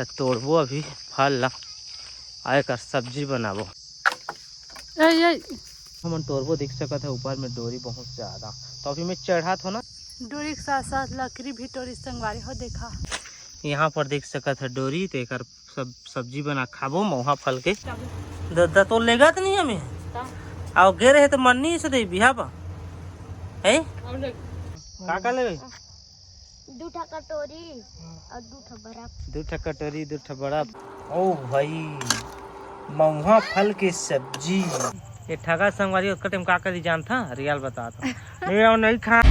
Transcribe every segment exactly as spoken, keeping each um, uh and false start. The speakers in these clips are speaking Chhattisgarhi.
त तोड़बो अभी फल ला, आ एकर सब्जी बनाबो। ए, ए। हमन टोरबो, देख सकत है ऊपर में डोरी बहुत ज्यादा, तो अभी मैं चढ़ात हो ना। डोरी के साथ साथ लकड़ी भी टोरी संगवारी हो, देखा। यहाँ पर देख सकत है डोरी, तो एकर सब सब्जी बना खाबो मौहा फल के। द-, द-, तो लेगत नहीं हमें। का? आओ गे रहे तो मन नहीं से दे बिहा बा। है? का का लेबे? दू ठा कटोरी और दू ठा बर्फ। दू ठा कटोरी, दू ठा बर्फ। ओ भाई, महुआ फल के सब्जी। ये ठगा संगवारी ओतका टाइम का करी जानथा? रियल बता था। नहीं, वो नहीं खा।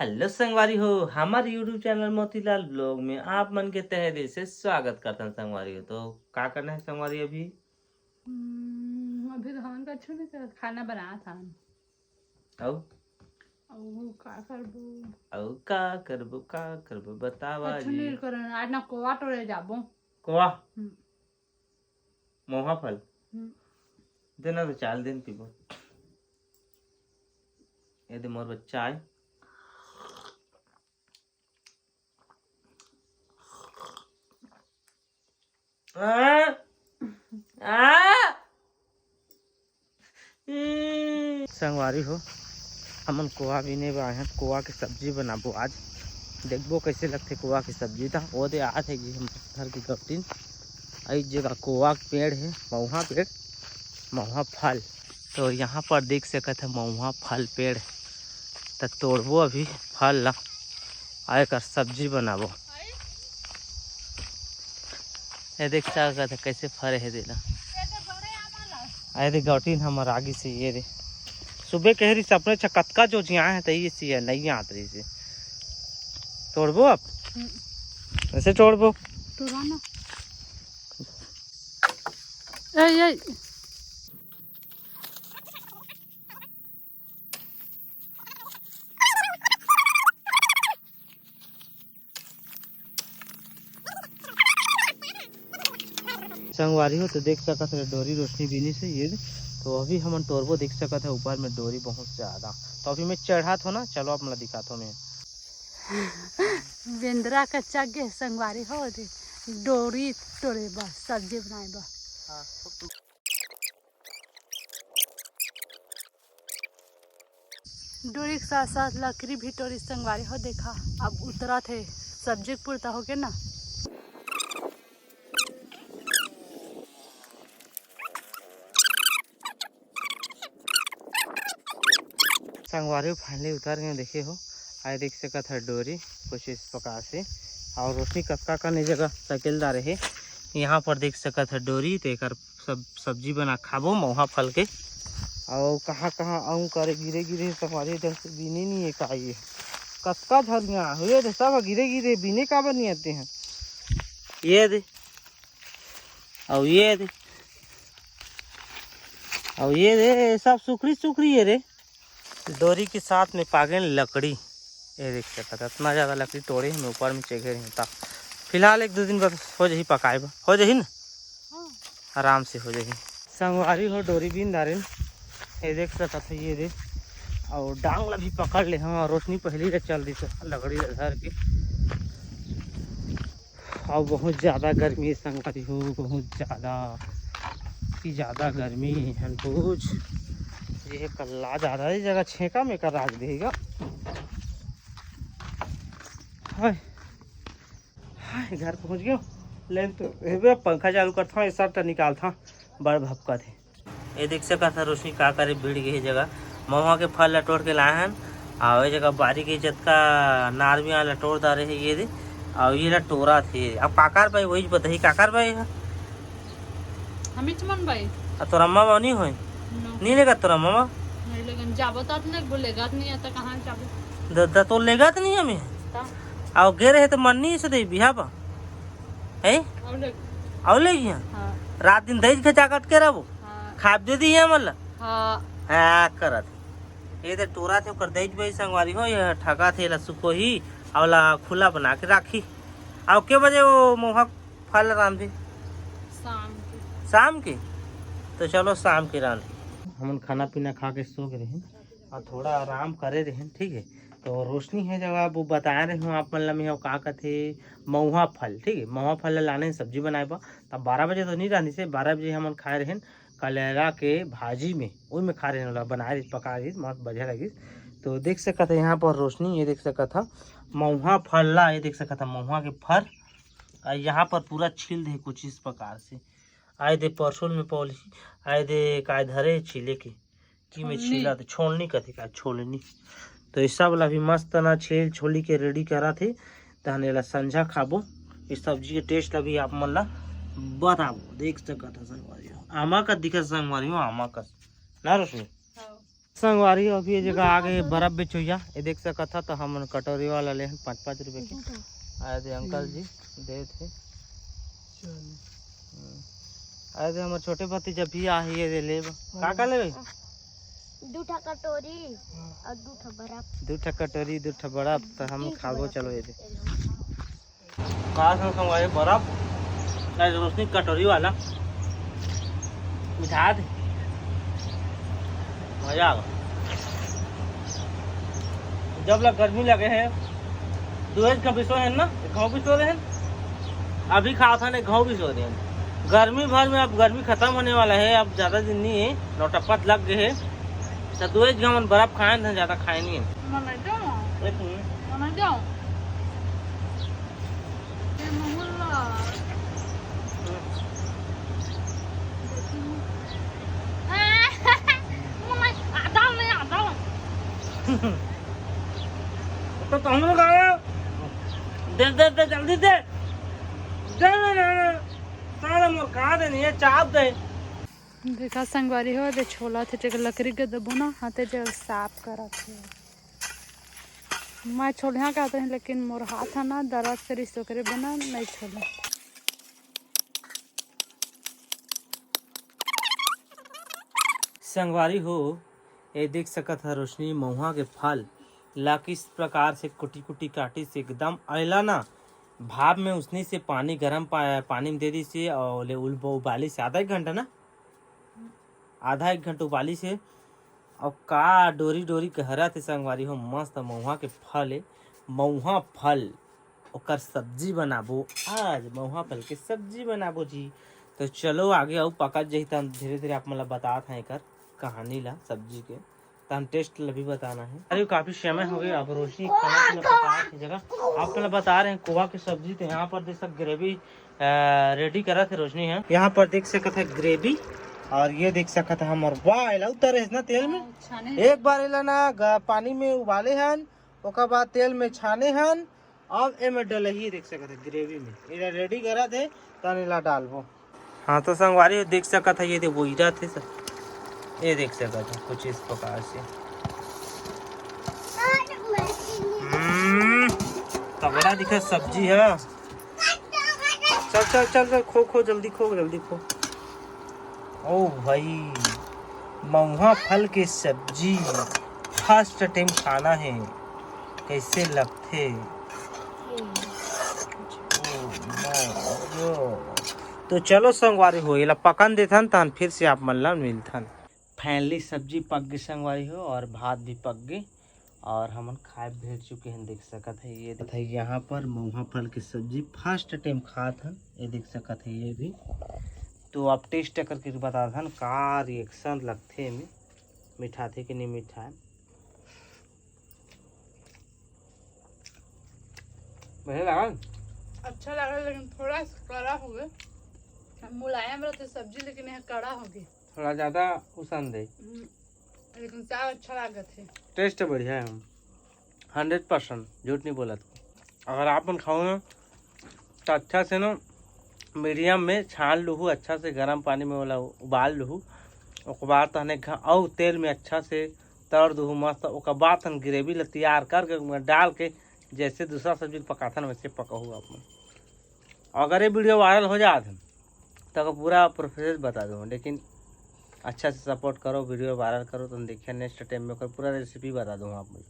हेलो संगवारी हो, हमारे YouTube चैनल मोतीलाल ब्लॉग में आप मन के तहे दिल से स्वागत करथन संगवारी हो। तो का करना है संगवारी अभी? हम्म, अभी तो हमन कछु नहीं करत, खाना बनात हन। अउ? अउ का करबो? अउ का करबो, का करबो, बतावा कछु जी। नहीं करन, आज ना कोवा टोरे जाबो। कोवा? हम्म। महुआ फल? हम्म। देना तो चाल दिन पीबो। ये दे मोर बच्चा आए। आ, आ, हम्म। संगवारी हो, हमन कोवा बीने बर आए हन, कोवा के सब्जी बनाबो आज। देखबो कैसे लगथे कोवा के सब्जी। त ओ दे आत है जी हमर घर के गौटिन। अई जगह कोवा के पेड़ है, महुआ पेड़, महुआ फल। तो यहाँ पर देख सकत है महुआ फल पेड़। त तोड़बो अभी फल ला, आ एकर सब्जी बनाबो। ये देख सकत है कैसे फरे है देला। अरे गौटिन हमर आगी से ये रे। सुबह कह रही सपने छ कतका जो जिया है त ये सी है, नहीं आत रही से। तोड़बो अब? हम्म। ऐसे तोड़बो? तोड़ा ना। ए, ए। संगवारी हो तो देख सकत रहे डोरी रोशनी बीनी से ये। तो अभी हमन टोरबो, देख सकत है ऊपर में डोरी बहुत ज्यादा। तो अभी मैं चढ़ात हो ना, चलो आप मन ला दिखात हो मैं। बेंदरा का चग गे संगवारी हो रे, डोरी टोरे बा, सब्जी बनाए बा। हाँ। डोरी के साथ साथ लकड़ी भी टोरी संगवारी हो, देखा अब उतरत हे, सब्जी के पुरता होगे ना। संगवारी हो finally उतर गए, देखे हो, आए देख सकत है डोरी कुछ इस प्रकार से, और रोशनी कतका कन ए जगह सकेलदार हे। यहाँ पर देख सकत है डोरी, तो एकर सब सब्जी बना खाबो मौहा फल के। अउ कहाँ कहाँ अउ करे गिरे गिरे संगवारी, इधर से बीने नहीं है का ये? कतका झरिया हो ये दे, सब गिरे गिरे बीने काबर नहीं आते हैं? ये दे, अउ ये दे, अउ ये दे, सब सुखड़ी सुखड़ी है रे। डोरी के साथ में पागेन लकड़ी। ये देख सकत, इतना ज्यादा लकड़ी तोड़े हैं ऊपर में चघे रहे हैं। फिलहाल एक दो दिन बाद हो जाही पकाए बर, हो जाही ना? हाँ। आराम से हो जाही। संगवारी हो डोरी बीन डारेन, ये देख सकत है, ये दे, और डांग ला भी पकड़ ले हम, और रोशनी पहली ले चल दी तो लकड़ी ले धर के। और बहुत ज्यादा गर्मी है संगवारी हो, बहुत ज्यादा, की ज्यादा गर्मी है कुछ। ये कल्ला ज्यादा ही जगह छेका में कर राख देगा। हाय, हाय, घर पहुंच गयो। लेकिन तो एबे पंखा चालू करता हूँ, ये सब तो निकालता हूँ, बड़ भपकत है। ये देख सकत हन रोशनी का करे भीड़ गे हे जगह। महुआ के फल ला टोर के लाए हन, अउ ये जगह बारी के जतका नार भी आन ला टोर डारे हे ये दे, अउ ये ला टोरत हे। अब काकर बाई वही बताही, काकर बाई ह? हमीच मन बाई। आ तोर अम्मा बाऊ नहीं होय? नो। नहीं लेगा तोर अम्मा बाऊ? नहीं लेगन, जाबो तात लेगबो, लेगत नहीं आता, कहाँ जाबो? द-, द-, तो लेगत नहीं हमें। ता? अउ गे रहे तो मन नहीं से दे बिहा बा। हैं? अउ ले। अउ ले गया? हाँ। रात दिन दही के जागट के रहबो? हाँ। खाब दे दी है मतलब? हाँ। हाँ, करत। ये दे टोरा थे ओकर दही भाई संगवारी हो, ये ठगा थे ला सुखो ही, अउ ला खुला बना के राखी। अउ के बजे वो मोहक फल रांधे? शाम के। शाम के? तो चलो शाम के रांधे। हमन खाना पीना खा के सो गए रहे और थोड़ा आराम करे रहे, ठीक है। तो रोशनी हे जगह वो बताए रहे हूँ आप मन ला, मैं का कथे, महुआ फल, ठीक है, महुआ फल ला लाने सब्जी बनाए बर। तब बारह बजे तो नहीं रांधिस हे, बारह बजे हमन खाए रहेन कलेरा के भाजी में, ओही में खा रहेन, ओला बनाए रहिस, पकाए रहिस, मस्त बढ़िया लगिस। तो देख सकत है यहाँ पर रोशनी, ये देख सकत है महुआ फल ला, ये देख सकत है महुआ के फर, और यहाँ पर पूरा छील दे कुछ इस प्रकार से। आए दे परसोल में पौली, आए दे काय धरे छीले के, की में छोलनी। छीला तो छोलनी कथे का, छोलनी। तो ये सब ला भी मस्त ना छील छोली के रेडी करा थे, तहन एला संझा खाबो। इस सब्जी के टेस्ट ला भी आप मन ला बताबो। देख सकत है संगवारी हो, आमा का दिखत संगवारी हो, आमा का ना रोशनी। हाँ। संगवारी हो, अभी ये जगह आ गए बर्फ बेचोइया, ये देख सकत है। तो हमन कटोरी वाला ले हन पाँच पाँच रुपए के। आए दे अंकल जी, दे थे। चल। हम्म। आए दे हमर छोटे भतीजा भी आ ही, ये दे लेब। का का लेबे? दू ठा कटोरी हाँ। और दू ठा बर्फ। दू ठा कटोरी, दू ठा बर्फ, तो हम तीन ठा खाबो, बर्फ। चलो ये दे। का संग संगवारी बर्फ, आज रोशनी कटोरी वाला मिठा दे, मजा आ गया। जब लग गर्मी लगे है, दुहेज का बिसो है ना, एक घाव बिसो रहे हैं, अभी खाओ था ना, एक घाव बिसो रहे हैं। गर्मी भर में अब गर्मी खत्म होने वाला है, अब ज़्यादा दिन नहीं है, नौटप्पत लग गए है, तो दुहेज घाव मन बर्फ खाए थे, ज़्यादा खाए नहीं है। मनाई दो। एक मिनट। मनाई दो। ए, महुल्ला। मनाई, आधा नहीं, आधा। तो तुम लोग आए। दे, दे, दे, जल्दी दे। दे, दे, दे, दे। साला मोर का दे नहीं है, चाप दे। देखा संगवारी हो, दे छोला थे, जेकर लकड़ी के दबो ना, हाथे जे साफ करत हे। मैं छोलिया कहते हैं, लेकिन मोर हाथ है ना दर्द करिस, ओकरे बना नहीं छोले। संगवारी हो, ये देख सकत है रोशनी महुआ के फल ला किस प्रकार से कुटी कुटी काटिस, एकदम अइला ना भाप में उसनी से पानी गरम पा, पानी में दे दिस हे और ले उल-, उबालिस हे आधा एक घंटा ना, आधा एक घंटा उबालिस हे। और का डोरी डोरी कहरत हे संगवारी हो, मस्त महुआ के फल हे, महुआ फल, ओकर सब्जी बनाबो आज, महुआ फल के सब्जी बनाबो जी। तो चलो आगे अउ पकत जही, तहन धीरे धीरे आप मन ला बतात हे एकर कहानी ला सब्जी के, तहन टेस्ट ला भी बताना है। अरे काफी समय हो गया, अब रोशनी खाना पीना पका के जगह आप मन ला बता रहे हैं कोवा के सब्जी। तो यहाँ पर देख सक ग्रेवी रेडी करत हे रोशनी है। यहाँ पर देख सकत है ग्रेवी, और ये देख सकत है हमर, वाह, एला उतारे हे ना तेल में। हाँ, छाने। एक बार एला ना ग-, पानी में उबाले हन, ओकर बाद तेल में छाने हन, अब एमे डलही देख सकत है ग्रेवी में, एला रेडी करत हे, तहन एला डालबो। हाँ तो संगवारी हो देख सकत है, ये दे वोइरा थे सर, ये देख सकत है कुछ इस प्रकार से। हम्म, तगड़ा दिखत सब्जी है। चल चल चल चल, खो खो, जल्दी खो, जल्दी खो। ओ भाई, महुआ फल के सब्जी फर्स्ट टाइम खाना है, कैसे लगथे? Oh my God। तो चलो संगवारी हो, एला पकन देथन, तहन फिर से आप मन ला मिलथन। फाइनली सब्जी पक गई संगवारी हो, और भात भी पक गई, और हमन खाए बैठ चुके हैं। देख सकत है ये, यहाँ पर महुआ फल के सब्जी फर्स्ट टाइम खात हन। ये देख सकत है ये भी। तो आप टेस्ट करके बताथन का रिएक्शन लगथे एमे, मिठाथे कि नहीं मिठाए। बढ़िया लगा? अच्छा लगा, लेकिन थोड़ा सा कड़ा हो गया। मुलायम रहते सब्जी, लेकिन यह कड़ा हो गया। थोड़ा ज्यादा उसन दे। हम्म, लेकिन चावल अच्छा लागत है। टेस्ट बढ़िया है, हंड्रेड परसेंट झूठ नहीं बोलत। अगर आप मन खाओ ना, तो अच्छा से ना मीडियम में छान लूहू, अच्छा से गर्म पानी में ओला उबाल लूहू। ओकर बाद तहने घ-, अउ तेल में अच्छा से तर दूहू मस्त। ओकर बाद तहन ग्रेवी ला तैयार करके ओमे डाल के जैसे दूसरा सब्जी पकाथन वैसे पकाहू आप मन। अगर ये वीडियो वायरल हो जात है तो ओकर पूरा प्रोसेस बता दूँ, लेकिन अच्छा से सपोर्ट करो, वीडियो वायरल करो, तो हम देखिए नेक्स्ट टाइम में ओकर पूरा रेसिपी बता दूँ आप मन।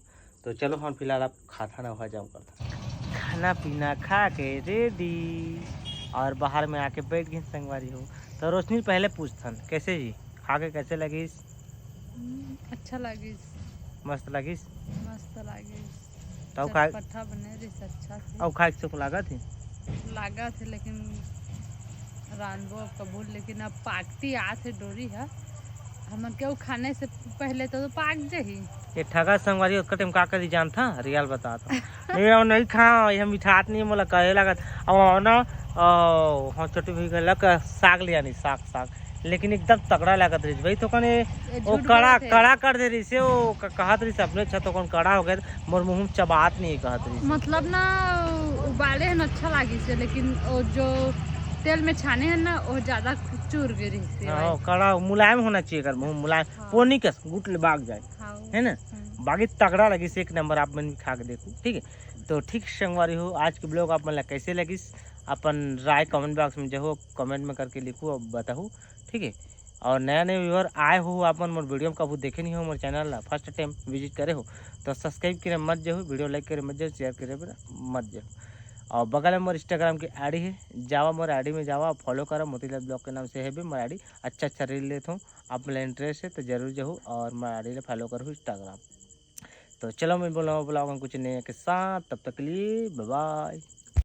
तो चलो हम फिलहाल आप खाथन, वहाँ जाओ करथन। खाना पीना खा के रेडी, और बाहर में आके बैठ गए संगवारी हो। तो रोशनी पहले पूछथन, कैसे जी, खा के कैसे लगिस? हम्म, अच्छा लगिस। मस्त लगिस? मस्त लगिस। त अउ खाए, चटपटा बने रहिस अच्छा से। अउ खाए के सुख लागत हे। लागत हे, लेकिन रांधबो अब कभू, लेकिन अब पाकती आत हे डोरी ह। हमन के अउ खाने से पहले तो, तो पाक जाही। ये ठगा संगवारी ओतका टाइम का करी जानथा? रियल बतात हंव। नहीं, अउ नहीं खांव, ये मिठात नहीं, मोला कहे लागत। अब ना, ओ, हाँ, छोटी भाई कहला का साग ले आनी, साग, साग। लेकिन एकदम तगड़ा लागत रहिस भाई, तो कने ये ओ झूठ कड़ा, बोलत हे। कड़ा कर दे रहिस हे, ओ क-, कहत रहिस अपने अच्छा, तो कौन कड़ा हो गया, मोर मुंह में चबात नहीं कहत रहिस। मतलब ना, उबाले हन अच्छा लागिस हे, लेकिन वो जो तेल में छाने हन ना, वो ज्यादा चूर गए रहिस हे हाँ, भाई। कड़ा मुलायम होना चाहिए, अगर मुंह मुलायम, हाँ। पोनी कस गुट ले बाग जाए, हाँ, है ना? हम्म। बाकी तगड़ा लगिस, एक नंबर, आप मन भी खा के देखो, ठीक है। तो ठीक संगवारी हो, आज के ब्लॉग आप मन ला कैसे लगिस, अपन राय कमेंट बॉक्स में जहो, कमेंट में करके लिखो और बताओ, ठीक है। और नया नया व्यूअर आए हो, आप मन मोर वीडियो में कभू देखे नहीं हो, मोर चैनल ला फर्स्ट टाइम विजिट करे हो, तो सब्सक्राइब करे मत जहो, वीडियो लाइक करे मत जहो, शेयर करे मत जहो। और बगल में मोर इंस्टाग्राम की आईडी है, जावा मोर आईडी में जावा, फॉलो करा, मोतीलाल ब्लॉग के नाम से है भी मोर आईडी। अच्छा अच्छा रील लेत हूँ, आप मन ला इंटरेस्ट है तो जरूर जाहू और मोर आईडी ला फॉलो करहू इंस्टाग्राम। तो चलो, मैं बोला ब्लॉग में कुछ नया के साथ, तब तक के लिए बाय बाय।